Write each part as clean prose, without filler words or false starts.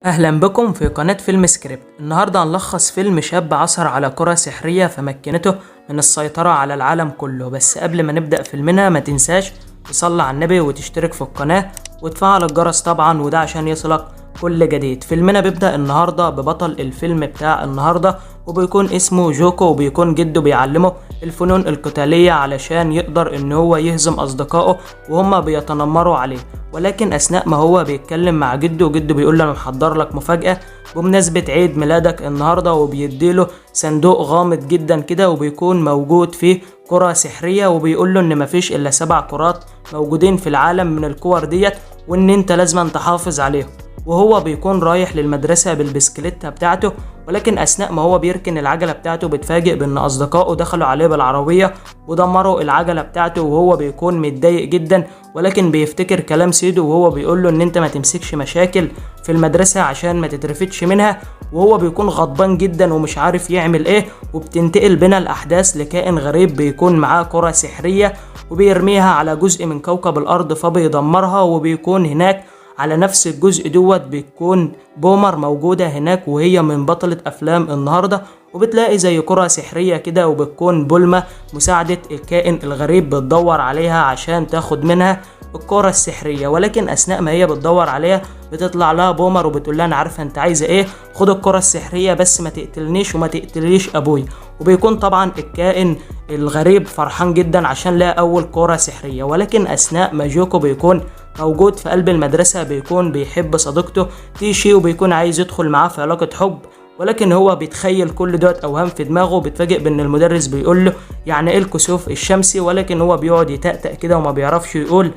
أهلا بكم في قناة فيلم سكريبت. النهاردة هنلخص فيلم شاب عثر على كرة سحرية فمكنته من السيطرة على العالم كله. بس قبل ما نبدأ فيلمنا ما تنساش تصلي على النبي وتشترك في القناة وتفعل الجرس طبعا، وده عشان يصلك كل جديد. فيلمنا بيبدأ النهاردة ببطل الفيلم بتاع النهاردة، وبيكون اسمه جوكو، وبيكون جده بيعلمه الفنون القتالية علشان يقدر ان هو يهزم اصدقائه وهم بيتنمروا عليه. ولكن اثناء ما هو بيتكلم مع جده، جده بيقول له انا محضر لك مفاجأة بمناسبة عيد ميلادك النهاردة، وبيديله صندوق غامض جدا كده وبيكون موجود فيه كرة سحرية، وبيقول له ان مفيش الا 7 كرات موجودين في العالم من الكور ديت، وان انت لازم تحافظ عليهم. وهو بيكون رايح للمدرسة بالبسكليتة بتاعته، ولكن أثناء ما هو بيركن العجلة بتاعته بيتفاجئ بأن أصدقائه دخلوا عليه بالعربية ودمروا العجلة بتاعته، وهو بيكون متضايق جدا. ولكن بيفتكر كلام سيده وهو بيقول له إن أنت ما تمسكش مشاكل في المدرسة عشان ما تترفدش منها، وهو بيكون غضبان جدا ومش عارف يعمل إيه. وبتنتقل بنا الأحداث لكائن غريب بيكون معاه كرة سحرية وبيرميها على جزء من كوكب الأرض فبيدمرها، وبيكون هناك على نفس الجزء دوت بيكون بومر موجودة هناك، وهي من بطلة أفلام النهاردة، وبتلاقي زي كرة سحرية كده، وبتكون بولما مساعدة الكائن الغريب بتدور عليها عشان تاخد منها الكرة السحرية. ولكن أثناء ما هي بتدور عليها بتطلع لها بومر وبتقول لها أنا عارفة أنت عايزة إيه، خد الكرة السحرية بس ما تقتلنيش وما تقتليش أبوي. وبيكون طبعا الكائن الغريب فرحان جدا عشان لقى أول كرة سحرية. ولكن أثناء ما جوكو بيكون موجود في قلب المدرسة بيكون بيحب صديقته تيشي، وبيكون عايز يدخل معاه في علاقة حب، ولكن هو بيتخيل كل دوت أوهام في دماغه. وبيتفاجئ بأن المدرس بيقول له يعني إيه الكسوف الشمسي، ولكن هو بيقعد يتأتأ كده وما بيعرفش يقول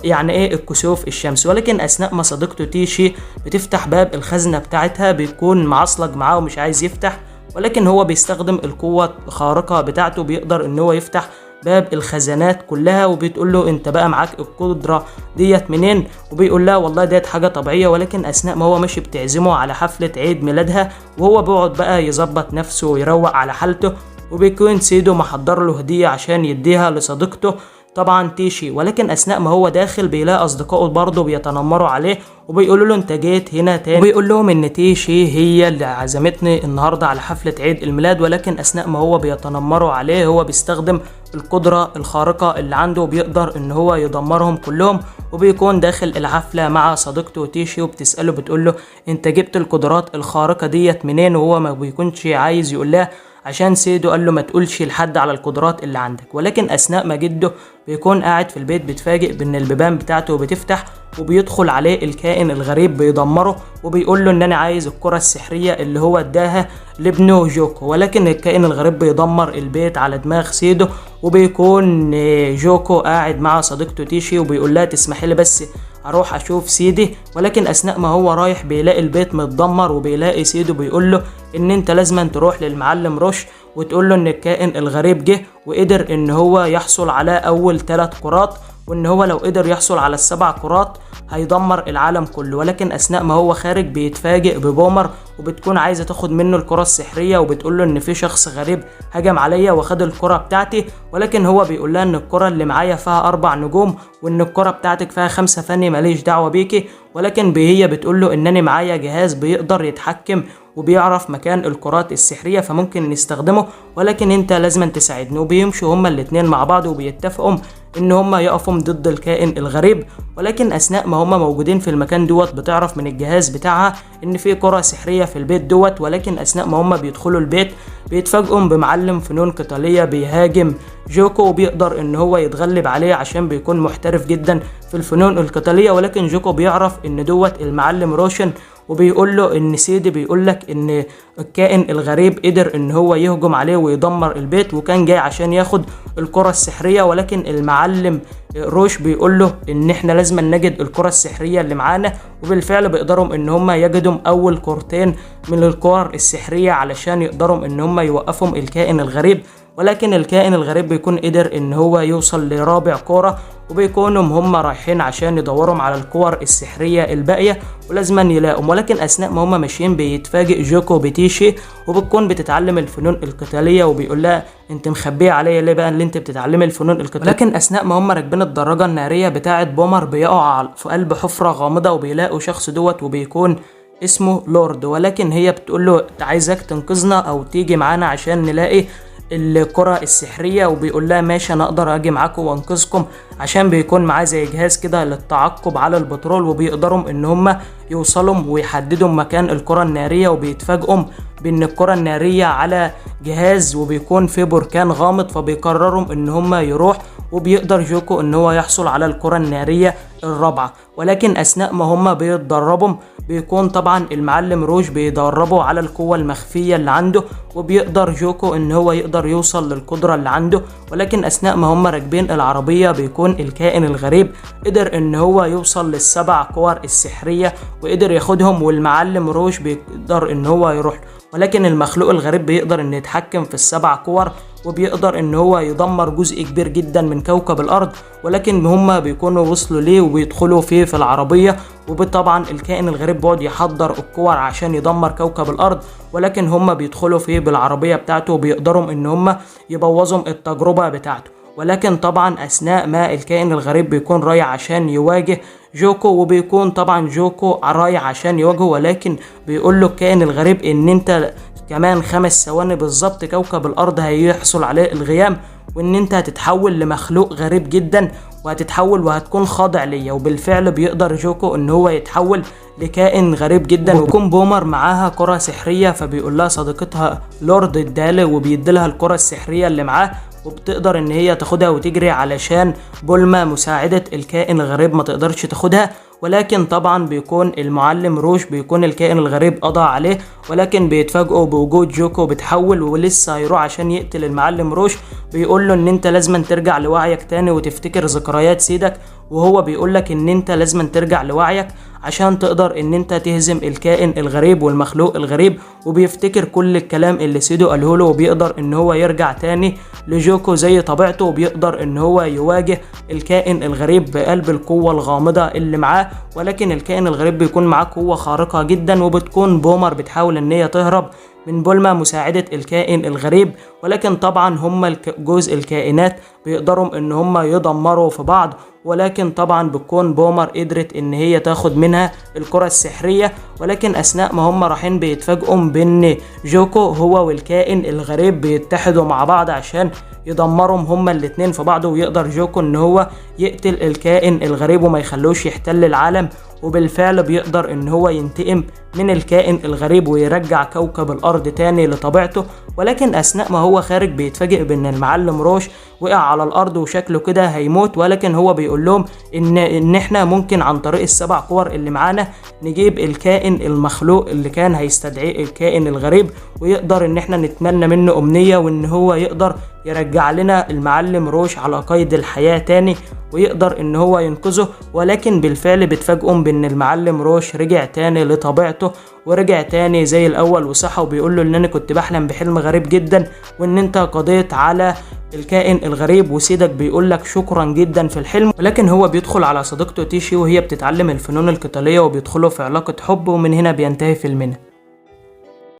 يعني إيه الكسوف الشمسي. ولكن أثناء ما صديقته تيشي بتفتح باب الخزنة بتاعتها بيكون معصلج معاه ومش عايز يفتح، ولكن هو بيستخدم القوة الخارقة بتاعته بيقدر إن هو يفتح باب الخزانات كلها. وبتقول له انت بقى معاك القدرة ديت منين، وبيقول لها والله ديت حاجة طبيعية. ولكن اثناء ما هو ماشي بتعزمه على حفلة عيد ميلادها، وهو بيقعد بقى يظبط نفسه ويروق على حالته، وبيكون سيدو محضر له هدية عشان يديها لصديقته طبعا تيشي. ولكن اثناء ما هو داخل بيلاقي اصدقائه برضه بيتنمروا عليه وبيقولوا له انت جيت هنا تاني، وبيقول لهم ان تيشي هي اللي عزمتني النهارده على حفلة عيد الميلاد. ولكن اثناء ما هو بيتنمروا عليه هو بيستخدم القدرة الخارقة اللي عنده بيقدر ان هو يدمرهم كلهم، وبيكون داخل الحفلة مع صديقته تيشي وبتسأله بتقول له انت جبت القدرات الخارقة ديت منين، وهو ما بيكونش عايز يقول لها عشان سيدو قال له ما تقولش لحد على القدرات اللي عندك. ولكن اثناء ما جده بيكون قاعد في البيت بيتفاجئ بان البيبان بتاعته بتفتح وبيدخل عليه الكائن الغريب بيدمره، وبيقول له ان انا عايز الكرة السحرية اللي هو اداها لابنه جوكو. ولكن الكائن الغريب بيدمر البيت على دماغ سيدو، وبيكون جوكو قاعد مع صديقته تيشي وبيقول لها تسمحي لي بس اروح اشوف سيدي. ولكن اثناء ما هو رايح بيلاقي البيت متدمر، وبيلاقي سيدو بيقول له ان انت لازم تروح للمعلم روش وتقول له ان الكائن الغريب جه وقدر ان هو يحصل على اول 3 كرات، وان هو لو قدر يحصل على 7 كرات هيدمر العالم كله. ولكن اثناء ما هو خارج بيتفاجئ ببومر وبتكون عايزه تاخد منه الكره السحريه، وبتقول له ان في شخص غريب هجم عليا وخد الكره بتاعتي، ولكن هو بيقول لها ان الكره اللي معايا فيها 4 نجوم وان الكره بتاعتك فيها 5 فني ماليش دعوه بيكي. ولكن هي بتقول له انني معايا جهاز بيقدر يتحكم وبيعرف مكان الكرات السحرية فممكن نستخدمه، ولكن انت لازم تساعدني. وبيمشوا هما الاتنين مع بعض وبيتفقوا ان هما يقفوا ضد الكائن الغريب. ولكن اثناء ما هما موجودين في المكان دوت بتعرف من الجهاز بتاعها ان في كرة سحرية في البيت دوت. ولكن اثناء ما هما بيدخلوا البيت بيتفاجئوا بمعلم فنون قتالية بيهاجم جوكو وبيقدر ان هو يتغلب عليه عشان بيكون محترف جدا في الفنون القتالية. ولكن جوكو بيعرف ان دوت المعلم روشن، وبيقول له ان سيدي بيقول لك ان الكائن الغريب قدر ان هو يهجم عليه ويدمر البيت وكان جاي عشان ياخد الكرة السحرية. ولكن المعلم روش بيقول له ان احنا لازم نجد الكرة السحرية اللي معانا، وبالفعل بيقدروا ان هم يجدوا اول كرتين من الكور السحرية علشان يقدروا ان هم يوقفوا الكائن الغريب. ولكن الكائن الغريب بيكون قدر ان هو يوصل لرابع كورة، وبيكونوا هم رايحين عشان يدوروا على الكور السحرية الباقية ولازما يلاقوا. ولكن اثناء ما هم ماشيين بيتفاجئ جوكو بتيشي وبتكون بتتعلم الفنون القتالية، وبيقول لها انت مخبيه عليا ليه بقى اللي انت بتتعلمي الفنون القتالية. ولكن اثناء ما هم راكبين الدراجة النارية بتاعة بومر بيقعوا في قلب حفرة غامضة وبيلاقوا شخص دوت، وبيكون اسمه لورد، ولكن هي بتقول له عايزك تنقذنا او تيجي معانا عشان نلاقي الكرة السحرية، وبيقول لها ماشي انا اقدر اجي معاكم وانقذكم، عشان بيكون معاه زي جهاز كده للتعقب على البترول، وبيقدروا ان هم يوصلوا ويحددوا مكان الكرة النارية. وبيتفاجئوا بان الكرة النارية على جهاز وبيكون في بركان غامض، فبيقرروا ان هم يروح، وبيقدر جوكو ان هو يحصل على الكرة النارية الرابعة. ولكن اثناء ما هم بيتدربوا بيكون طبعا المعلم روش بيدربه على القوة المخفية اللي عنده، وبيقدر جوكو ان هو يقدر يوصل للقدرة اللي عنده. ولكن اثناء ما هم راكبين العربية بيكون الكائن الغريب قدر ان هو يوصل للسبع كور السحرية وقدر ياخدهم، والمعلم روش بيقدر ان هو يروح، ولكن المخلوق الغريب بيقدر ان يتحكم في السبع كور وبيقدر ان هو يدمر جزء كبير جدا من كوكب الارض. ولكن هما بيكونوا وصلوا ليه وبيدخلوا فيه في العربية، وطبعا الكائن الغريب بيقعد يحضر الكور عشان يدمر كوكب الارض، ولكن هما بيدخلوا فيه بالعربية بتاعته وبيقدروا ان هما يبوظوا التجربة بتاعته. ولكن طبعا اثناء ما الكائن الغريب بيكون رايح عشان يواجه جوكو، وبيكون طبعا جوكو رايح عشان يواجهه، ولكن بيقول له الكائن الغريب ان انت كمان 5 ثواني بالظبط كوكب الارض هيحصل عليه الغيام، وان انت هتتحول لمخلوق غريب جدا وهتتحول وهتكون خاضع ليا. وبالفعل بيقدر جوكو ان هو يتحول لكائن غريب جدا، وبيكون بومر معاها كرة سحرية، فبيقول لها صديقتها لورد اداله وبيديلها الكرة السحرية اللي معاه، وبتقدر ان هي تاخدها وتجري علشان بولما مساعدة الكائن الغريب ما تقدرش تاخدها. ولكن طبعا بيكون المعلم روش بيكون الكائن الغريب قضى عليه، ولكن بيتفاجئوا بوجود جوكو بتحول ولسه هيروح عشان يقتل المعلم روش. بيقول له ان انت لازم ترجع لوعيك تاني وتفتكر ذكريات سيدك، وهو بيقول لك ان انت لازم ترجع لوعيك عشان تقدر ان انت تهزم الكائن الغريب والمخلوق الغريب. وبيفتكر كل الكلام اللي سيده قاله له، وبيقدر ان هو يرجع تاني لجوكو زي طبيعته، وبيقدر ان هو يواجه الكائن الغريب بقلب القوة الغامضة اللي معاه. ولكن الكائن الغريب بيكون معاه قوة خارقة جدا، وبتكون بومر بتحاول ان هي تهرب من بولما مساعدة الكائن الغريب، ولكن طبعا هم جزء الكائنات بيقدروا ان هم يدمروا في بعض. ولكن طبعا بتكون بومر قدرت ان هي تاخد منها الكرة السحرية، ولكن اثناء ما هم رايحين بيتفاجئوا بان جوكو هو والكائن الغريب بيتحدوا مع بعض عشان يدمرهم هما الاتنين في بعض، ويقدر جوكو ان هو يقتل الكائن الغريب وما يخلوش يحتل العالم. وبالفعل بيقدر ان هو ينتقم من الكائن الغريب ويرجع كوكب الارض تاني لطبيعته. ولكن اثناء ما هو خارج بيتفاجئ بان المعلم روش وقع على الارض وشكله كده هيموت، ولكن هو بيقول لهم ان احنا ممكن عن طريق السبع كور اللي معانا نجيب الكائن المخلوق اللي كان هيستدعيه الكائن الغريب، ويقدر ان احنا نتمنى منه امنية، وان هو يقدر يرجع لنا المعلم روش على قيد الحياة تاني ويقدر ان هو ينقذه. ولكن بالفعل بتفاجئهم بان المعلم روش رجع تاني لطبيعته ورجع تاني زي الاول وصحى، وبيقول له ان انا كنت بحلم بحلم غريب جدا وان انت قضيت على الكائن الغريب، وسيدك بيقول لك شكرا جدا في الحلم. ولكن هو بيدخل على صديقته تيشي وهي بتتعلم الفنون القتالية وبيدخلوا في علاقة حب، ومن هنا بينتهي فيلمنا.